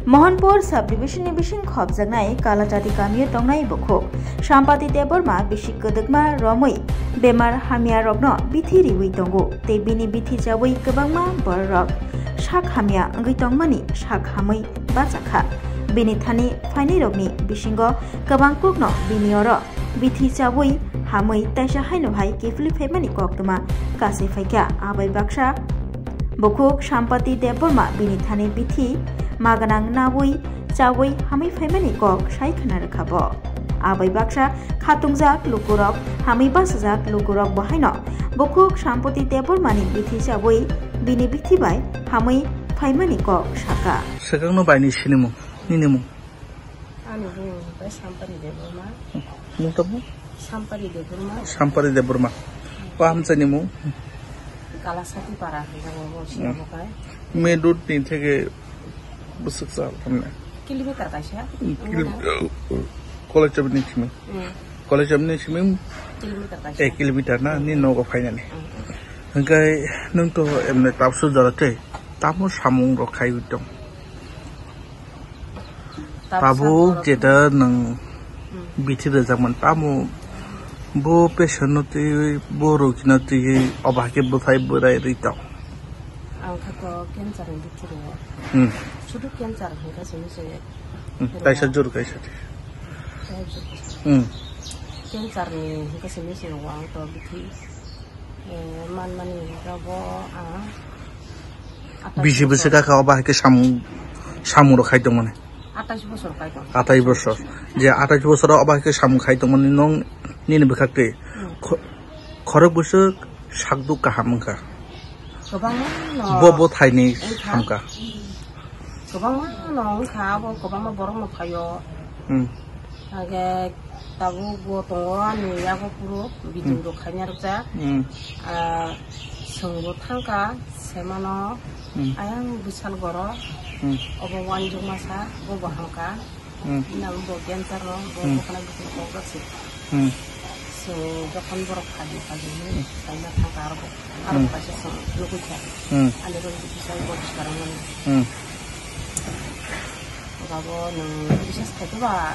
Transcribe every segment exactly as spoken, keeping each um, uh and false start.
Mohanpur subdivision ni bising khopjaknai Kalachati kamio tongnai bukhuk Sampati Debbarma bisik kwdwkma romwi bemar hamya rokno bithi riwi tongo tei bini bithi chawi kwbangma bororok sak hamya wngwi tongmani sak hamwi bachakha. Bini thani phainairokni bisingo kwbang kukno bini oro bithi chawi hamwi taisa haino hai kiphilwi phaimani koktwma kasui phaikha. Abai baksa bukhuk Sampati Debbarma bini thani bithi maganang nawi chawi hamwi phaimani kok sai khna rwkha bo. Abai baksa khatungjak lukurok hamwi bachajak lukurok bo haino bukhuk Sampati Debbarmani bithi chawi bini bithi bai hamwi phaimani kok saka. Swkangno baini sinimung, ninimung? Ani bumung hwnkhe Sampari Debbarma. Mung tamo? Sampari Debbarma. Sampari Debbarma. O hamchai ni mung? Kalasati para hwnjago bo siyabo kai. Main road ni theke bwswk sal hamne. Kilometer kaisa. Kilo-, College of ni simi. Hmm. College of ni simi Kilometer kaisa. Ek kilometer na ni nogo phainani. Hmm, hmm. Hwnkhe nwng to emne tapsu jora tei tamo samung rok khai tong. Tabuk jeta nwng bithi rwjakmani, tamo bo patient no twiwi, bo rogi no twiwi, obo hai khe bwthai bwrai rwi tong. Ang kha to cancer ni bithi rwo. Hmm. Sudu cancer hwnkha simi se. Hmm. Taisa jor kaisa. Taisa jor kaisa. Hmm. Cancer ni hwnkha simi se ang to bithi. Eh, man mani hwnkhe bo, ah, atais bisi bisi bosor. Kaka obo hai khe samung, samung rok khai tongmani. Atais bosor khai tong. Atais bosor. Je atais bosor obo hai khe samung khai tongmani nong nini bwkhak twi. Hmm. Kho-, khorok bwswk sakduk kaham wngkha. Kwbangma no. Bo bo thaini wngkha. Hamkha. Kwbangma no wngkha, abo kwbangma borok no phaio. Hmm. Hage tabuk bo tongo ani yago phuru biding rok khaina rwkjak. Hmm. Ah, chwng bo thangkha semano. Hmm. Ayang bwsal goro. Hmm. Obo uanjukma sa, bo bo hamkha. Hmm. Bini abo bo cancer no, bo Hmm. bwkhana bwkhana kok rok se. Hmm. So, jokhon borok phadi phadi hinwi Hmm. kaina thangkha aro bo, aro Hmm. bo kaisa chwng nugwi kha. Hmm. Ani rok kisa bo swkang mani. Hmm. Oga bo nwng bisas khaikhe ba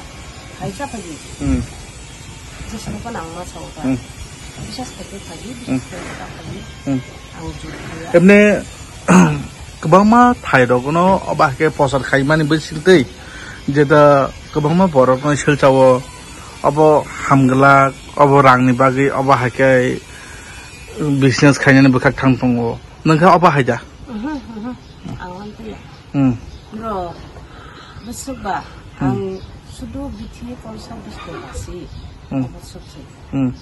hai cha phai di. Hmm. Jesa ko nang ma sao ta. Hmm. Bisas khaikhe phai di, Hmm. bisas khaikhe ta phai di. Hmm. Ang jur khaya. Emne kwbangma thai rok no obo hai khe pochar khai mani bwswk twi jeta kwbangma borok no silchao obo hamglak obo rang ni bagwi obo hai khe business khainani bwkhak thang tongo. Nwng khe obo hai da? Mhm, mhm. Ang wan thaya. Hmm. Bro, bwswk ba, Hmm. ang sudu bithi poisa bish taka si, Hmm. obo swk se. Hmm.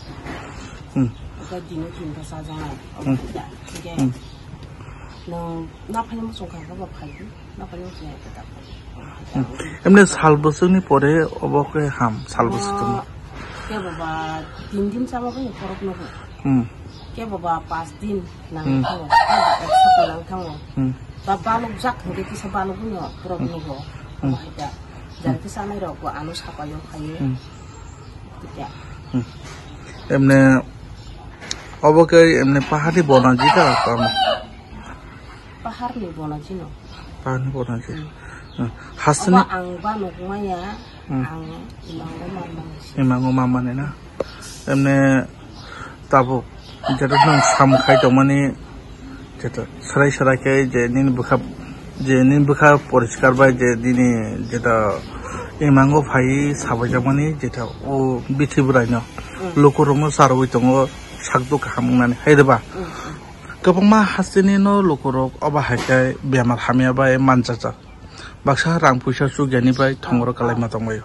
Hmm. Oka dino tin ta sa jang ai, obo Hmm. da, thik hai. Hmm. No, na phai mo song kha ba phai di, na phai mo song kha ta phai di. Hmm. Emne sal bwswk ni pore obo khe ham, sal bwswk ni. Ke baba, tin din sama ko porok no ko. Hmm. Ke baba, pas din nang Hmm. thango, ke baba, ek sapta nang thango. Hmm. Ba balok jak hingke kisa balok no porok Hmm. no ko. Hmm. Ba hita. Jara Hmm. kisa nai rok ko ano sapayo khaye. Hmm. Tikya. Hmm. Emne obo khe emne pahari bona jita kamo. Pahar ni bona jino. Pahar ni bona ji. Hmm. Hmm. Hasni Obo ang ba nuk maya, Hmm. ang imango mamani si. Imango mamani na. Emne tabuk jeta nwng samung khai tongmani jeta serai serai khe je nini bwkha, je nini bwkha poriskar bai je nini jeta imango phai sabaijakmani jeta o bithi bwraino Hmm. lukurokno charwi tongo sakduk kaham wngnani hai rwba. Hmm, hmm. Kwbangma hasteni no lukurok obo hai khe bemar hamya bai manchajak. Baksa rang puisa chukyani bai thongoro kalaima tongbaio.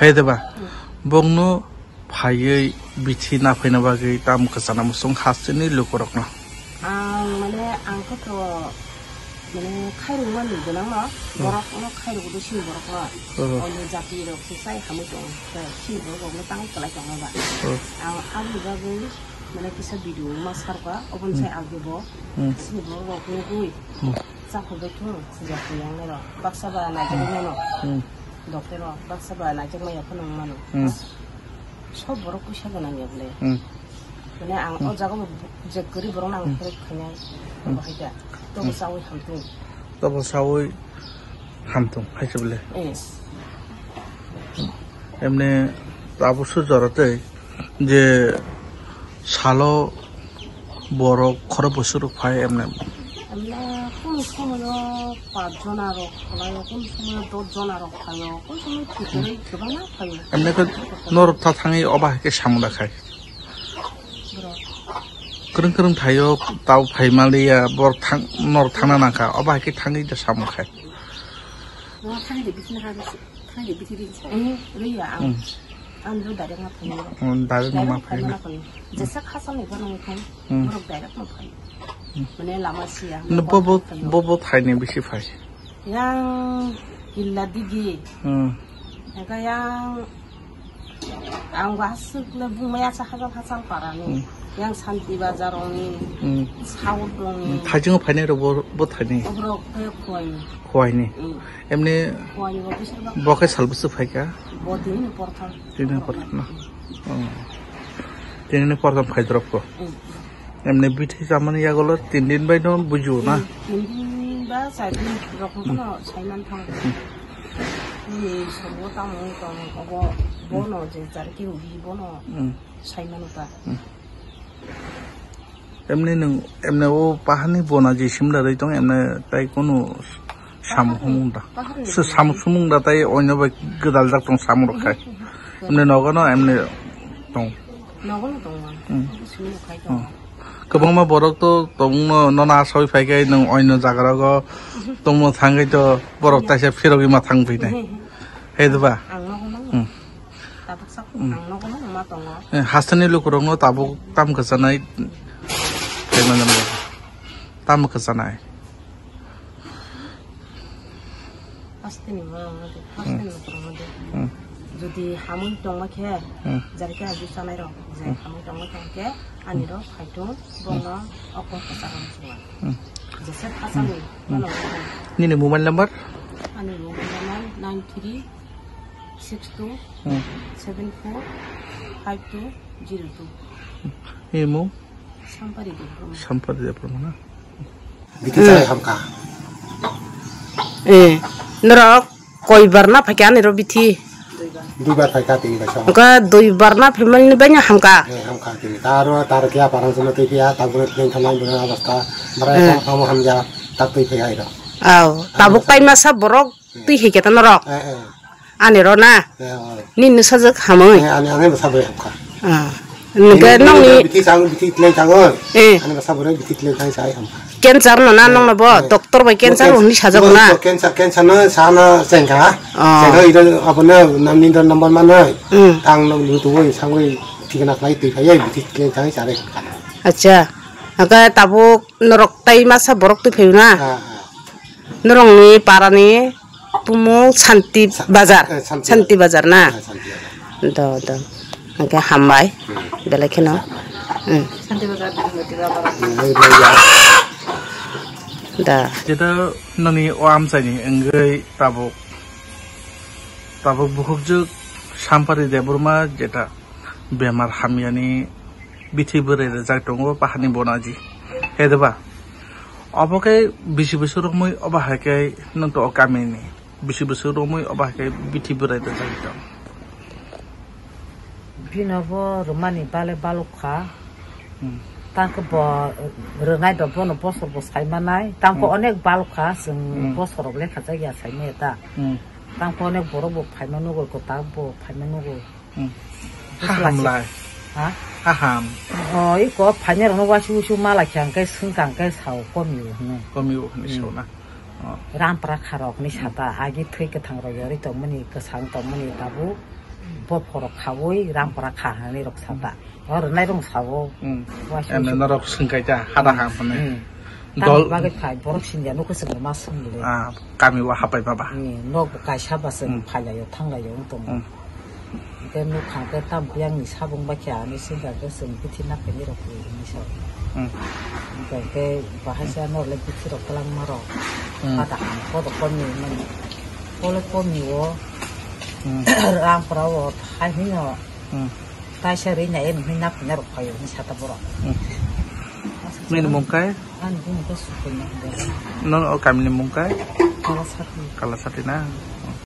Hai deba, bongno phaiwi bithi naphaina bagwi tam kwchana muchung hasteni lukurokno. Ang mane ang khe to mane khairung mani gwnangno, borokno khairung do sini borokno. Oh. Omo jati rok se sai hamwi tong, sini borok rokno tang kwlai tongma ba. Oh. Ang aboni bagwi mane kisa video ma sarkha, oboni sai age bo Hmm. sini borok rok nugwi. Hmm. Chakhwlai thung, sijak twi yang nai rok. Baksa ba naijakmano. Hmm. Doctor rok, baksa ba naijakmaya phano wng mano. Hmm. Sob borok puisa gwnang ya bole. Hmm. Mane ang Hmm. o jaga bo je kwrwi borok nang Hmm. help khainai. Hmm. Bo hai da. Tobo Hmm. chawi hamtung. Tobo chawi Hamtung, hai se bole. Eh. Emne tabuk se jora tei je salo borok khoro bwswk rok phai emne. Emne kunu somoyo panch jona rok khlaio, kunu somoyo dos jona rok phaio, kunu somoyo thwtwrwi kwbangma phaio. Emne khe norok tha thangwi obo hai khe samung da khai. Borok. Kwrwng kwrwng thaio, tabo phai maliya, borok thang, norok thangna nangkha, obo hai khe thangwi da samung khai. Norok thangwi da bising ha rwsi. Thangwi bithi ri sa. Hmm, ri ya ang. Hmm. Ang ro direct ma phaio. Hmm, direct ma phaio. Jesa khasani bono thang. Hmm. Borok direct ma phaio. Hmm. Mane lama siya. No, bo bo, bo bo thaini bisi phai. Yang Killa Digi. Hmm. Eka yang ang wasuk le bumaya sa hajal hajal parani. Hmm. Yang Santi Bazar oni. Hmm. Saud oni. Hmm. Thajingo phainai ro bo, bo thaini. Obrok ke koi. Khaini. Mm. Emni khaini bo bisar bak. Bo khe sal bwswk phaikha? Bo tini ni portham. Tini ni portham na? Mm. Oh. Tini ni portham khai drop ko? Mm. Emni bithi chamani yagulo tin din bai no bujiwo na? Mm. Tin din ba char din rok no saiman thang. Mm. Ni songo tamo tong obo bono je jar ki ugi bono. Mm. Saimano ta. Hmm. Emni nwng, emni o pahani bona je simda rwi tong, emni tai kunu samung humung da. Pahani se samung sumung da tai oino bai gwdal jak tong samung rok khai. Hmm. Emni nogo no emni tong. Nogo no tong. Hmm. Sumung khai tong. Hmm. Kwbangma borok to tongno nono asawi phai khe nwng oino jaga rogo tongmo thangwi to borok taisa phirogwi ma thang phinai. Hmm. Hai diba? Ang nogo no. Hmm. Tabuk sak ang nogo no ma tongo. Eh, hasteni lukurokno tabuk tam kwchanai. Kaimanjani tam kwchanai. Hasteni ma tongo de, hasteni lukurokno de. Hmm. Jodi hamwi tongma khe, hmm, jarikhe aju chanai rok, je hamwi tongma khe, ani rok phaitung, bono okon kwcharo chwla. Hmm. Jese thasani, hmm, bono. Nini mobile number? Ani mobile number nine three six two, hmm, seven four five two zero two. Imo? Sampari Debbarma. Sampari Debbarma na? Bithi chai hamkha. Eh, norok koi bar na phaikha ani ro bithi? Dui bar phaikha tini bai sa. Ka dui bar na phaimani bai hamkha. Eh, hamkha tini. Taro, taro kya parang sama tei kya, tak bune teng thamai bune abasta. Bara eh, tamo hamja, tak tei phai hai ro. Au, tabuk tai masa borok twi hai khe ta norok. Eh, eh. Ani ro na? Eh, oh. Ni nusajak hamwi? Eh, ani, ani bwsa bwrwi hamkha. Ah. Nge nong ni bithi sang, bithi tleng sang oi. Eh. Ani bwsa bwrwi bithi tleng sang sai hamkha. Cancer no na nong no bo? Eh. Doctor bai cancer hwnwi sajak na? Cancer, cancer no sana chengkha. Oh. Chengkha iro abono namni do number manoi. Hmm. Tang no lutu oi sangwi thikna khlai twi phai bithi tleng sang sai hamkha. Acha. Aga tabuk norok tai masa borok twi phayo na? Ah, ah. Norokni parani tumung Santi Sa-, Bazar. Eh, Santi Santi Bazar. Bazar na? Eh, Santi Bazar. Do, do. Hwnkhe hambai. Hmm. Belai kheno. Hmm. Santi Bazar, Dharmati Bazar. Hmm, hai, hai, ya. Da. Jeta noni o amchaini wngwi tabuk, tabuk bukhukjwk Sampari Debbarma jeta bemar hamyani bithi bwrwi rwjak tongo, pahani bonaji. He diba? Obo khe bisi bwswk romwi obo hai khe nwng to o kamini. Bisi bwswk romwi obo hai khe bithi bwrwi rwjak tong. Bino bo rwmani bale balok kha. Hmm. Tang khe bo rwnai do bono bosor bo sai manai. Tang khe hmm, onek balok kha, chwng hmm, bosor rok lekha jak ya sai maya ta. Hmm. Tang khe onek borok bo phaima nugwi, kwtal bo phaima nugwi. Hmm. Bwsla haham se lai. Ha? Haham. O, iko phainairokno wasu wasu mala khe hwnkhe swngkha hwnkhe sao komiyo hwnwi. Komiyo hwnwi hmm, sao na. O. Rampra kharok hwnwi hmm, sata, agi thwi kwthangrok yorwi tongmani, kwsang tongmani tabuk bophorok khaui rampra kha hwnwi rok sata. O rwnairok sao. Hmm. Wasu emne wasu norok swngkha ta, hada hmm, ham hwnwi. Hmm. Dol. Tamni bagwi phai borok siniya nukho chwngno ma swngmili. Ah, kami o hapai baba. Hmm, nok bo kaisa ba chwng hmm, phailaio, thanglaio wng tongo. Hmm. Hwnkhe nukha hwnkhe tam biyangni sabung bai khe ani singkha hwnkhe chwng bithi naphaini rok hinwi sa. Hmm. Hwnkhe hwnkhe bahai sa norle bithi rok kwlangma rok. Hmm. Pada ham kodo komi mani. Kole komi o. Hmm. Rampra o thai hino. Hmm. Taisa rina e nini naphaina rok phaio hinwi sata borok. Hmm. Nini mung kai? Ani bumung khe Sukonya hwnwi. Nono o kamini mung kai? Kalasati. Kalasati na?